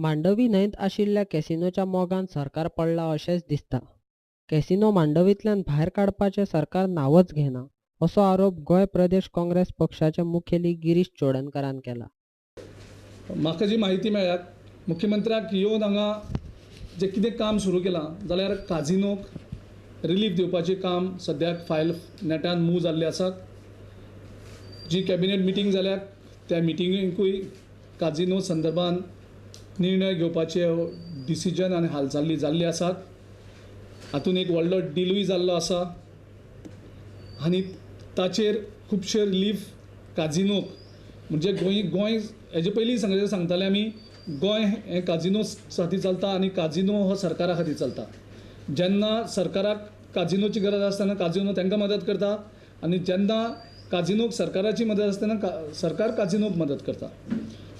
मांडवी न्हंयत आशिल्ल्या कॅसिनोच्या मोगान सरकार पडला अशेंच दिसता. कॅसिनो मांडवींतल्यान भायर काडपाचें सरकार नांवच घेना, असो आरोप गोंय प्रदेश काँग्रेस पक्षाचे मुखेली गिरीश चोडणकारान केला. म्हाका जी म्हायती मेळ्ळ्या, मुख्यमंत्र्याक येवन हांगा जें कितें काम सुरू केलां जाल्यार काजिनोक रिलीफ दिवपाचें काम सद्याक फायल नेटान मूव जाल्लें आसा. जी कॅबिनेट मिटींग जाल्या त्या मिटिंगेकूय काजिनो संदर्भान निर्णय घेवपाचे डिसिजन आनी हालचाली जाल्ली आसात. हातून एक व्हडलो डिलूय जाल्लो आसा आनी ताचेर खुबशे रिलीफ काजिनोक म्हणजे गोंय हेजे पयलीं सांगताले आमी, गोंय हें काजिनो खातीर चलता आनी काजिनो हो सरकारा खातीर चलता. जेन्ना सरकाराक काजिनोची गरज आसता तेन्ना काजिनो तांकां मदत करता आनी जेन्ना काजिनोक सरकाराची मदत आसता तेन्ना सरकार काजिनोक मदत करता.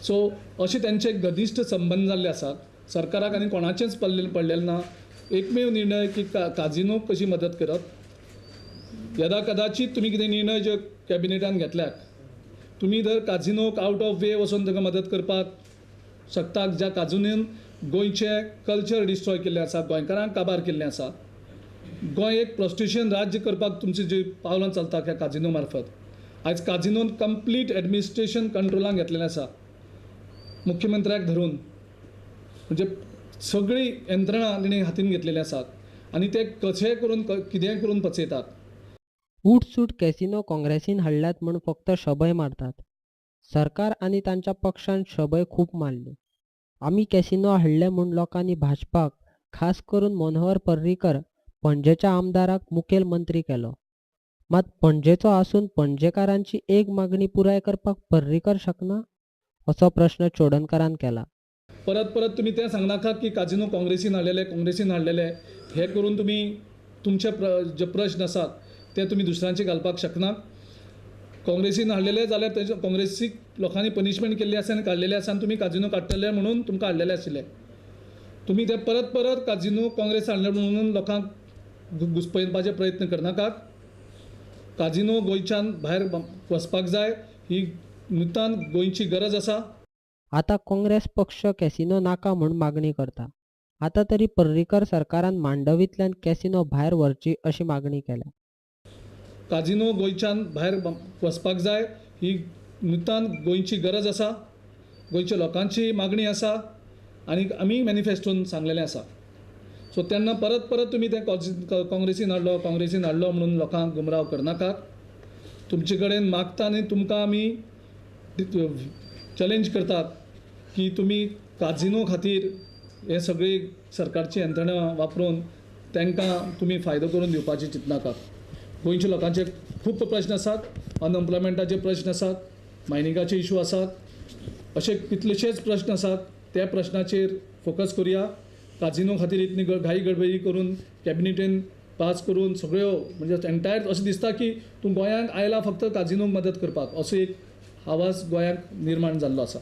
सो अशे तेंचे घनिश्ट संबंद जाल्ले आसात. सरकाराक आनी कोणाचेंच पडलेलें ना. एकमेव निर्णय की काजिनोक कशी मदत करप. यदा कदाचीत तुमी कितें निर्णय जे कॅबिनेटान घेतल्यात, तुमी जर काजिनोक आवट ऑफ वे वचून तांकां मदत करपाक शकता, ज्या काजिनोन गोंयचें कल्चर डिस्ट्रॉय केल्लें आसा, गोंयकारांक काबार केल्लें आसा, गोंय एक प्रोस्टिट्युशन राज्य करपाक तुमची जी पावलां चलता ह्या काजिनो मार्फत. आयज काजिनोन कंप्लीट एडमिनिस्ट्रेशन कंट्रोलान घेतलेलें आसा मुख्यमंत्र्याक धरून, म्हणजे सगळी यंत्रणा तेणी हातीन घेतलेली आसात आनी ते कशेंय करून कितेंय करून पचयतात. उठसूट कॅसिनो काँग्रेसीन हाडल्यात म्हूण फक्त शबय मारतात. सरकार आनी तांच्या पक्षान शबय खूब मारल्यो. आमी कॅसिनो हाडले म्हूण लोकांनी भाजपाक, खास करून मनोहर पर्रीकर पणजेच्या आमदाराक मुखेल मंत्री केलो. मात पणजेचो आसून पणजेकारांची एक मागणी पुराय करपाक पर्रीकर शकना, असो प्रश्न चोडणकारान केला. परत परत तुमी तें सांगनाका की काजिनो काँग्रेसीन हाडलेले, काँग्रेसीन हाडलेले, हे करून तुमी तुमचे जे प्रश्न आसात ते तुमी दुसऱ्यांचे घालपाक शकना. काँग्रेसीन हाडलेले जाल्यार तेजे काँग्रेसीक लोकांनी पनिशमेंट केल्ली आसा आनी काडलेले आसा आनी तुमी काजिनो काडटले म्हणून तुमकां हाडलेले आशिल्ले. तुमी ते परत परत काजिनो काँग्रेस हाडले म्हणून लोकांक घुसपयपाचे प्रयत्न करनाकात. काजिनो गोंयच्यान भायर वचपाक जाय, ही नितांत गोंयची गरज आसा. आता काँग्रेस पक्ष कॅसिनो नाका म्हूण मागणी करता. आता तरी पर्रीकर सरकारान मांडवींतल्यान कॅसिनो भायर व्हरची अशी मागणी केल्या. काजिनो गोंयच्यान भायर वचपाक जाय, ही नितांत गोंयची गरज आसा, गोंयच्या लोकांची मागणी आसा आनी आमी मॅनिफेस्टोन सांगलेलें आसा. सो तेन्ना परत परत तुमी तें काँग्रेसीन हाडलो, काँग्रेसीन हाडलो म्हणून लोकांक गुमराव करनाकात. तुमचे कडेन मागता आनी तुमकां आमी चॅलेंज करतात की तुमी काजिनो खातीर हे सगळी सरकारची यंत्रणा वापरून तांकां तुमी फायदो करून दिवपाची चिंतनाकात. गोंयच्या लोकांचे खूब प्रश्न आसात, अनएम्प्लॉयमेंटाचे प्रश्न आसात, मायनिंगाचे इशू आसात, अशे कितलेशेच प्रश्न आसात. त्या प्रश्नाचेर फोकस करुया. काजिनो खातीर इतली घाई गडबडी करून कॅबिनेटीन पास करून सगळ्यो म्हणजे एंटायर अशें दिसता की तूं गोंयांत आयला फक्त काजिनोक मदत करपाक, असो एक आवाज गोंयांत निर्माण जाल्लो आसा.